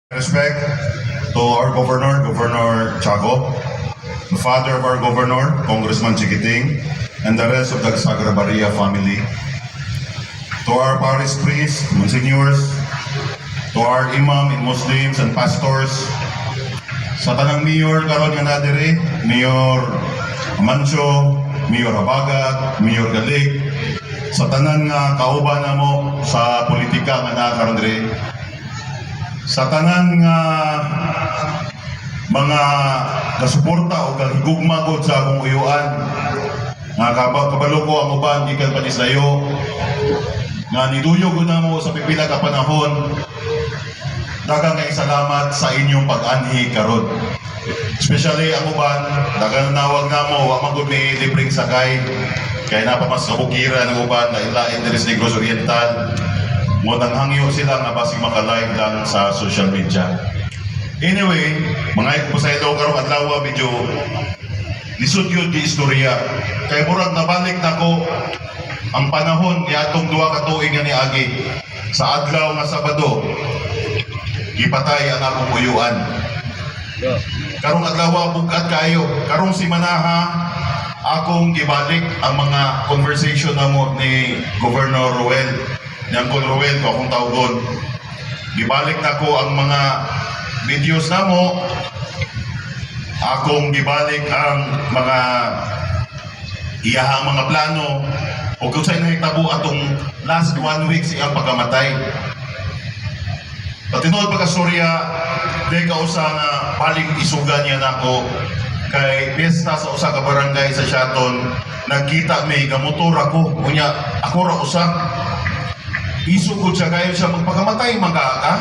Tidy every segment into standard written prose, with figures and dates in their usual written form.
Respect to our governor, Governor Chago, the father of our governor, Congressman Chiquiting, and the rest of the Sagrabarria family. To our parish priests, monsignors, to our imam and Muslims and pastors, sa tanang mayor karon nga naa diri, Mayor Amancio, Mayor Habagat, Mayor Galig, sa tanan nga kauban namo sa politika nga naa karon diri, sa tanan nga mga kasuporta o kahigugma ko sa akong uyuan nga kabalo ko ang uban gikan pa ni sayo nga niduyog ko namo sa pipila ka panahon, daghang kay salamat sa inyong pag-anhi karon. Especially ang uban, daghang nawag namo, wa man gud may libreng sakay kay naa pa mas kabukiran ang uban, lain-lain diri sa Negros Oriental mo, nang hangyo sila nga basig maka-live lang sa social media. Anyway, mga ko sa ilo karong adlaw, medyo lisod yun di istorya. Kay murag nabalik nako ang panahon ni atong 2 ka tuig nga niagi sa adlaw nga Sabado gipatay ang akong uyuan. Karong adlaw bug-at kayo. Karong simanaha akong gibalik ang mga conversation namo ni Governor Ruel, ni Uncle Ruel ko akong tawgon. Gibalik nako ang mga videos namo. Akong gibalik ang mga iyahang mga plano o kung sa'y nahitabo atong last one week sa iyang pagkamatay. Patinuod pagkastorya, di ka usa nga paling isuga niya nako kay piyesta sa usa ka barangay sa Siaton, nagkita may gamotor ako, unya ako ra usa. Isugod siya kayo siya, magpakamatay man ka ka.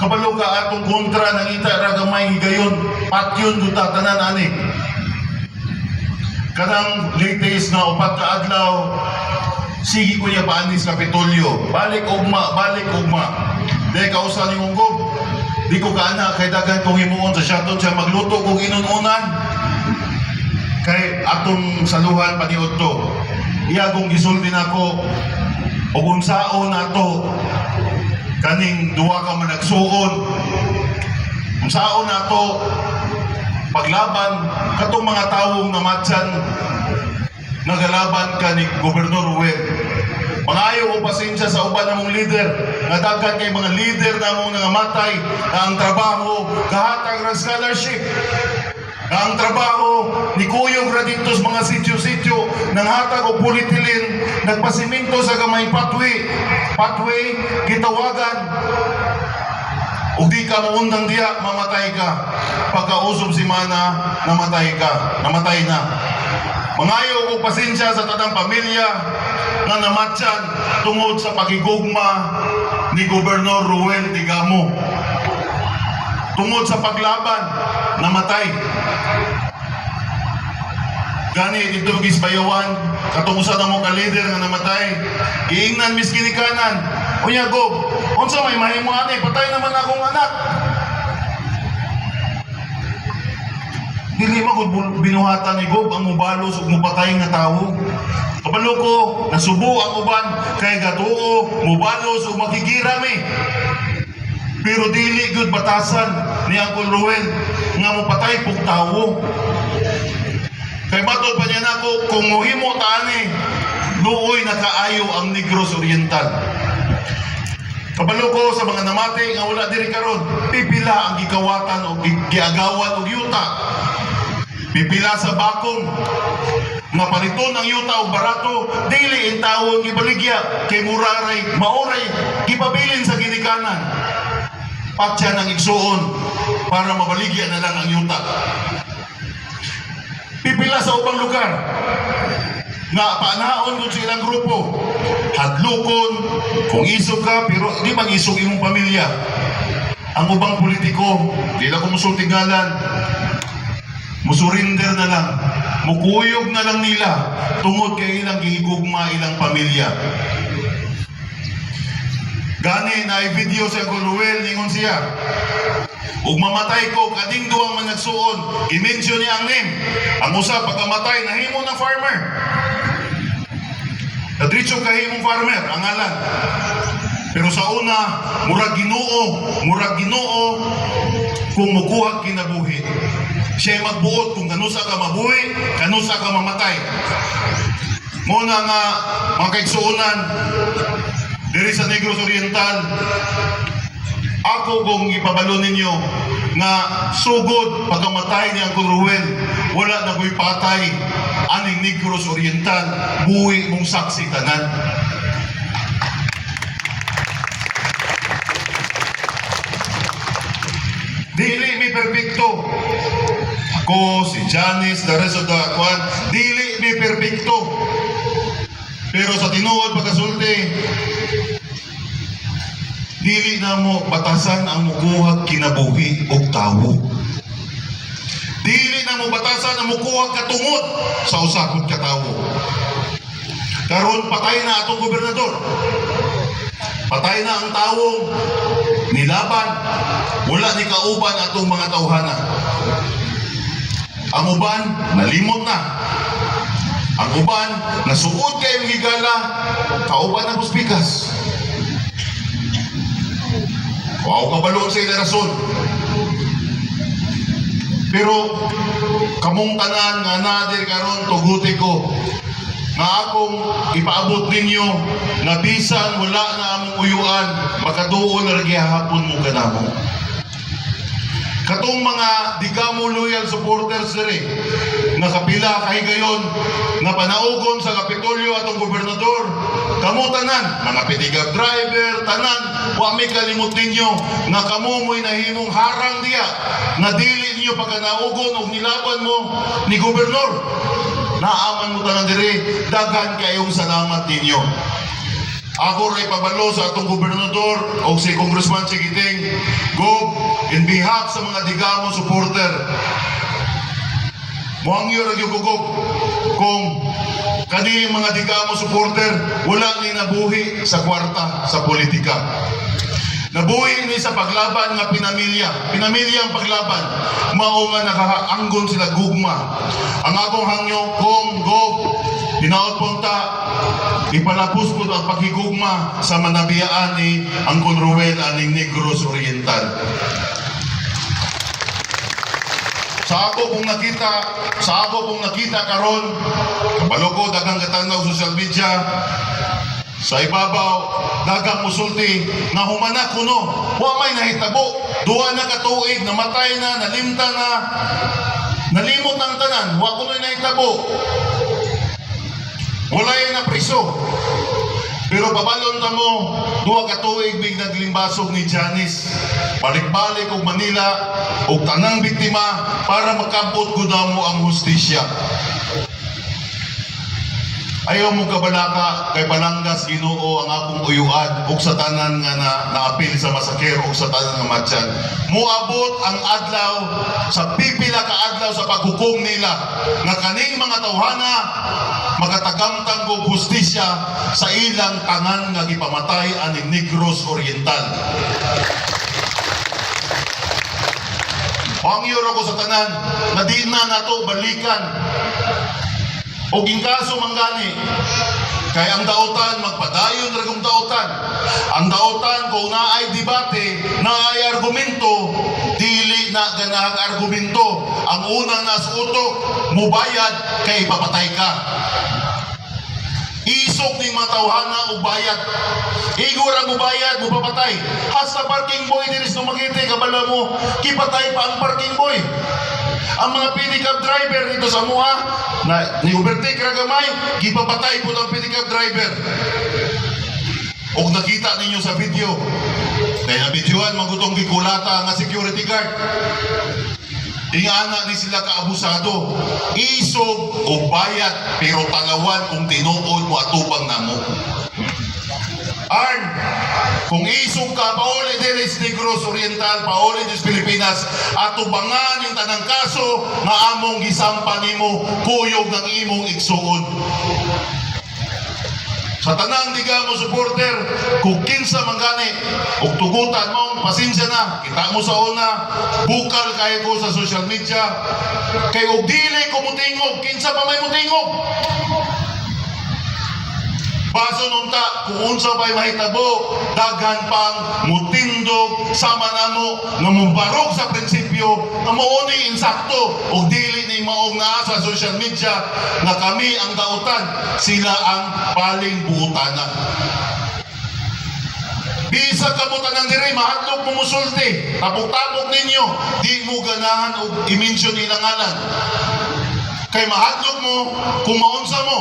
Kabalo ka atong kontra, nangita ra gamay higayon, patyon gud ta tanan ani. Kanang latest nga 4 ka adlaw, sige ko niya paanis Kapitolyo. Balik ugma, balik ugma. Di ka usa ni Unggob. Di ko kaana kay daghan kong himuon sa Siaton siya, magluto kong inununan. Kay atong saluhan paniud to. Iya kong gisulti nako ug unsaon nato kaning duha ka managsuon. Unsaon nato paglaban katong mga tawong namatyan nagalaban ka ni Gobernador Ruel. Mangayo og pasensya sa uban namong leader nga daghan kay mga leader namong nangamatay na ang trabaho kahatag ng scholarship, nga ang trabaho ni kuyog ra dito sa mga sityo-sityo, nanghatag og polyethylene, nagpasimento sa gamay pathway pathway, gitawagan ug di ka muundang diya, mamatay ka. Pagkausop si mana, namatay ka, namatay na. Mangayo og pasensya sa tanang pamilya nga namatyan tungod sa pagigugma ni Gobernador Ruel Degamo. Tungod sa paglaban, namatay. Gani dito gisbayawan katong usa namo ka leader nga namatay. Giingnan miski ni kanan. "Unya Gob, unsa may mahimo ani, patay naman akong anak." Dili man gud binuhatan ni Gob ang mubalos ug mupatay nga tawo. Kabalo ko, nasubo ang uban kay gatuo, mubalos ug makigira mi. Pero dili gyud batasan ni Uncle Ruel nga mupatay pug tawo. Kay matod pa niya nako, kung muhimo ta ani, luoy na kaayo ang Negros Oriental. Kabalo ko sa mga namati nga wala diri karon, pipila ang gikawatan o giagawan og yuta. Pipila sa Bakong nga paliton ang yuta og barato, dili intawon gibaligya kay muraray maoray gipabilin sa ginikanan. Patya ng igsuon para mabaligya na lang ang yuta. Pipila sa ubang lugar nga paanaon kung sa ilang grupo, hadlokon kung isog ka, pero di man isog imong pamilya. Ang ubang politiko, di lang ko musulti ngalan, musurrender na lang, mukuyog na lang nila tungod kay ilang gihigugma ilang pamilya. Gani na video sa Uncle Ruel, ningon siya, "Ug mamatay ko, kaning duwang managsuon." I-mention niya ang name. Ang usa pagkamatay nahimo ng farmer. Kadritso kahimong farmer ang ngalan. Pero sa una, murag Ginoo kung mukuha kinabuhi. Siya magbuot kung kanusa ka mabuhi, kanusa ka mamatay. Muna nga mga kaigsuonan diri sa Negros Oriental, ako kung ipabalo ninyo nga sugod pagkamatay ni Uncle Ruel, wala na ko'y patay aning Negros Oriental, buhi mong saksi tanan. Dili mi perpekto. Ako, si Janice, the rest of the kwan, dili mi perpekto. Pero sa tinuod pagkasulti, dili na mo batasan ang mukuhag kinabuhi og tawo. Dili na mo batasan ang mukuhag katungod sa usakot katawo. Karon patay na atong gobernador. Patay na ang tawong nilaban. Wala ni kauban atong mga tawhana. Ang uban, nalimot na. Ang uban, nasuod kayong higala, kauban ang puspikas. Wow, kabalo sa ila rason. Pero kamong tanan nga nadir karon, tuguti ko nga akong ipaabot ninyo nga bisan wala na among uyuan, makaduol na gihapon mo kanamo. Katong mga Digamo loyal supporters diri nga kapila kahigayon nga panaugon sa Kapitolyo atong gobernador, kamo tanan, mga pedicab driver, tanan, wa mi kalimot ninyo nga kamo mo'y nahimong harang diya nga dili ninyo pagkanaugon og nilaban mo ni gobernador. Naaman mo tanan diri, daghan kayong salamat ninyo. Ako ray pabalo sa atong gobernador o si Congressman Chiquiting, Gob, in behalf sa mga Digamo supporter, muhangyo ra gyud ko, Gob, kung kani mga Digamo supporter wala ni nabuhi sa kwarta sa politika. Nabuhi ni sa paglaban nga pinamilya. Pinamilya ang paglaban. Mao nga nakaanggon sila gugma. Ang akong hangyo kung Gob, hinaot punta ipalapos po ang paghigugma sa manabiyaan ni Uncle Ruel aning Negros Oriental. Sa ako kong nakita karon, kabalo ko daghang katanaw social media, sa ibabaw, daghang musulti nga humana kuno, wa may nahitabo, 2 na ka tuig, namatay na, nalimta na, nalimot ang tanan, wa kuno'y nahitabo. Walay na priso. Pero babalon ta mo, 2 ka tuig mig naglimbasog ni Janice. Balik-balik og Manila og tanang biktima para makabot gud mo ang hustisya. Ayaw mo kabalaka kay palanggas Ginoo ang akong uyuan ug sa tanan nga na naapil sa masakir ug sa tanan nga matyan. Muabot ang adlaw sa pipila ka adlaw sa paghukom nila nga kaning mga tawhana makatagamtang og hustisya sa ilang tanan nga gipamatay aning Negros Oriental. Pangyo ko sa tanan nga di na nato balikan o gingkaso man gani kay ang dautan magpadayon ra kung dautan. Ang dautan kung naay debate, naay argumento, dili na ganahang argumento. Ang unang nas utok, mubayad kay ipapatay ka. Isok ning mga tawhana og bayad. Igo ra mubayad, mupapatay. Hasta parking boy diri sa Dumaguete, kabalo mo, kipatay pa ang parking boy. Ang mga pedicab driver dito sa Mua, na ni overtake ra gamay, gipapatay po ang pedicab driver. Og nakita ninyo sa video, kaya na videoan magutong gikulata nga security guard. Ingana ni sila kaabusado. Isog og bayad pero talawan kung tinuod mo atubang namo. Arn, kung isog ka, pauli diri sa Negros Oriental, pauli sa Pilipinas, atubangan yung tanang kaso nga among gisampa nimo kuyog ng imong igsuon. Sa tanang Digamo supporter, kung kinsa man gani, og tugutan mo, pasensya na, kita mo sa una, bukal kayo ko sa social media, kay og dili ko mutingog, kinsa pa may mutingog. Bason unta kung unsa pa'y mahitabo, daghan pang mutindog sama namo nga mubarog sa prinsipyo nga mao ni insakto ug dili ni maong naa sa social media nga kami ang dautan, sila ang paling buutana. Bisa kamo tanan diri mahadlok mo musulti, tapok-tapok ninyo, di mo ganahan og i-mention ilang ngalan. Kay mahadlok mo kung maunsa mo.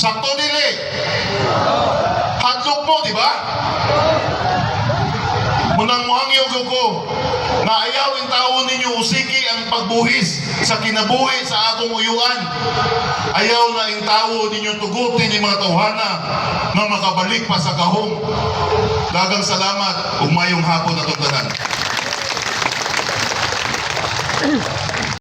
Sakto dili? Hadlok mo, di ba? Munang muhangyo ko na ayaw intawon ninyo usiki ang pagbuhis sa kinabuhi sa akong uyuan. Ayaw na intawo ninyo tugutin yung mga tawhana nga makabalik pa sa gahom. Daghang salamat ug maayong hapon atong tanan.